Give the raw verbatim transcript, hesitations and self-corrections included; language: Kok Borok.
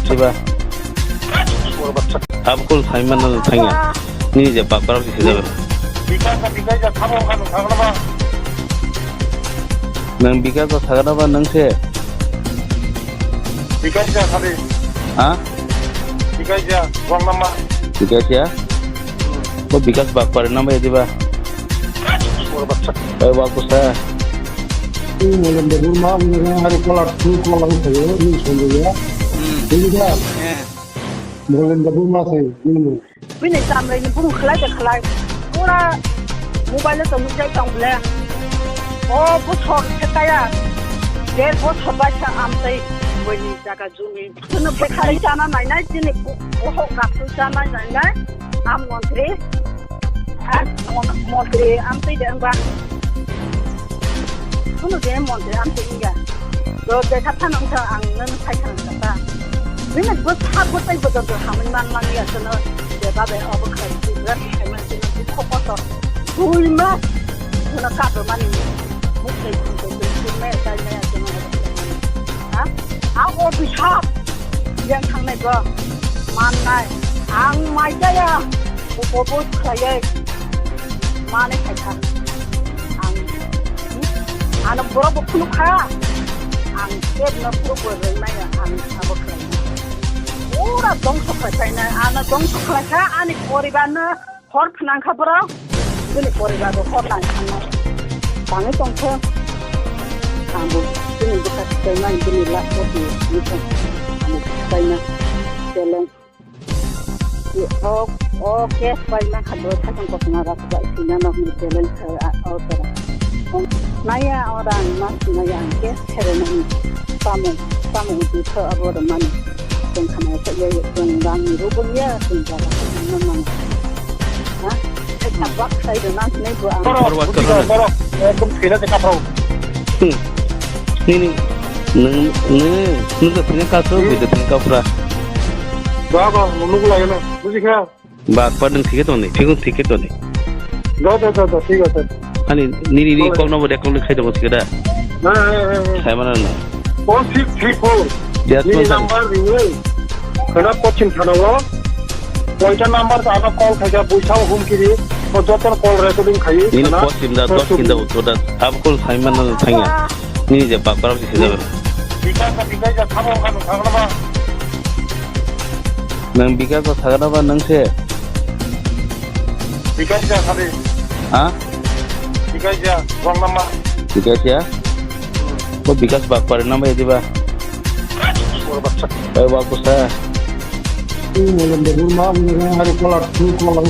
Diba? Abkul Simon no thangya. Nini je bakpara bisi jaga. Nang Bikas ba sagana ba nang se? Bikas ya kali. Ha? Bikas ya, wang nama. Bikas ya? Ko Bikas bakpara nama ya diba? Oi, wa kusa. Ini malam debur ma, ini hari kolak, ini kolak saya, ini sendiri ya. Hmm. Ini dia. Eh. Malam debur ma saya, ini. Bini chamrai ni bung khlai de khlai. Pura mobile to nujai tong ble. O bochor khe kaya. Der bochor bai sa amtai bini jaga jumi. Kuno bekhari chana nai nai chini bohok kapsu chana nai nai. Am montri. Am mon-, montri amtai de ba. Kuno de montri amtai inga. Do de kha thanang tha ang nan khai thanang tha. Bini bwsa bwtai bwdor hamwi man man ya sono je babe obo khlai si bwrati khai man si bukho kotor dui mas sono kato mani mukhai khunto dui me dai me ya sono obo khlai mani. Ha? A o bisap yang thangnai bo mannai ang mai jaya. Obo khlaiwi mani khaikha. Ang, ano borok bo phunukha. Ang tebno phuru bo rwngmaya, ang abo khlainai. Pura dongso khlai painai. Ano dongso khlaikha, ani poribarno hor phnangkha borok. Bini poribarbo hor nang thangnai. Tangwi tongkha. Angbo bini bwkha swkaimani, bini last o twi tongkha. Angbo swkaina. Challenge. O, o case bai ma kha do thakang kothoma rak bai sina nok ni challenge kha, a, o tara. Naya o rang ma sinaya ang case khere nang. Samung, samung uti tho abo do mani. Tong khana sa ya, tong rang ni rubun ya, tong jara na mang. Ha? Thak bak sai do nang sinai bo ang. Borok, forward buti karo. Borok, ekdom thina de kathau. Hmm. Nini, nung, nung, nung to thina kathau, hmm, bui to thina kaphra. Ba, ba, nung lai na. Buji kha? Ba, ba, nung thike toni, thik, thike toni. Da, da, da, da, thik ase. Ani, nini, nini, kok number, kok ni khai tong thike da. Hei, hei, hei, hei. Sai mana na. One six three four. Dia nini tu number ring le. Kana Pochim Thana o. Koita number ta ana call khai ka buisao hum kiri. O joto call recording khai. Nini Pochim da, dos kinda uttor da. Ab call sai mana na thangya. Nini je bakpara bisi jaga. Bikas, bikas, ya, kamo kano, kamo ba. Nang Bikas ba sagana ba nang se? Bikas ya, kali. Ha? Bikas ya, wrong number. Bikas ya? Ko Bikas bakpara nama ya diba? Wrong baksa. Eh, wa kusa. Ini malam debur ma, ini hari kolak, ini kolak.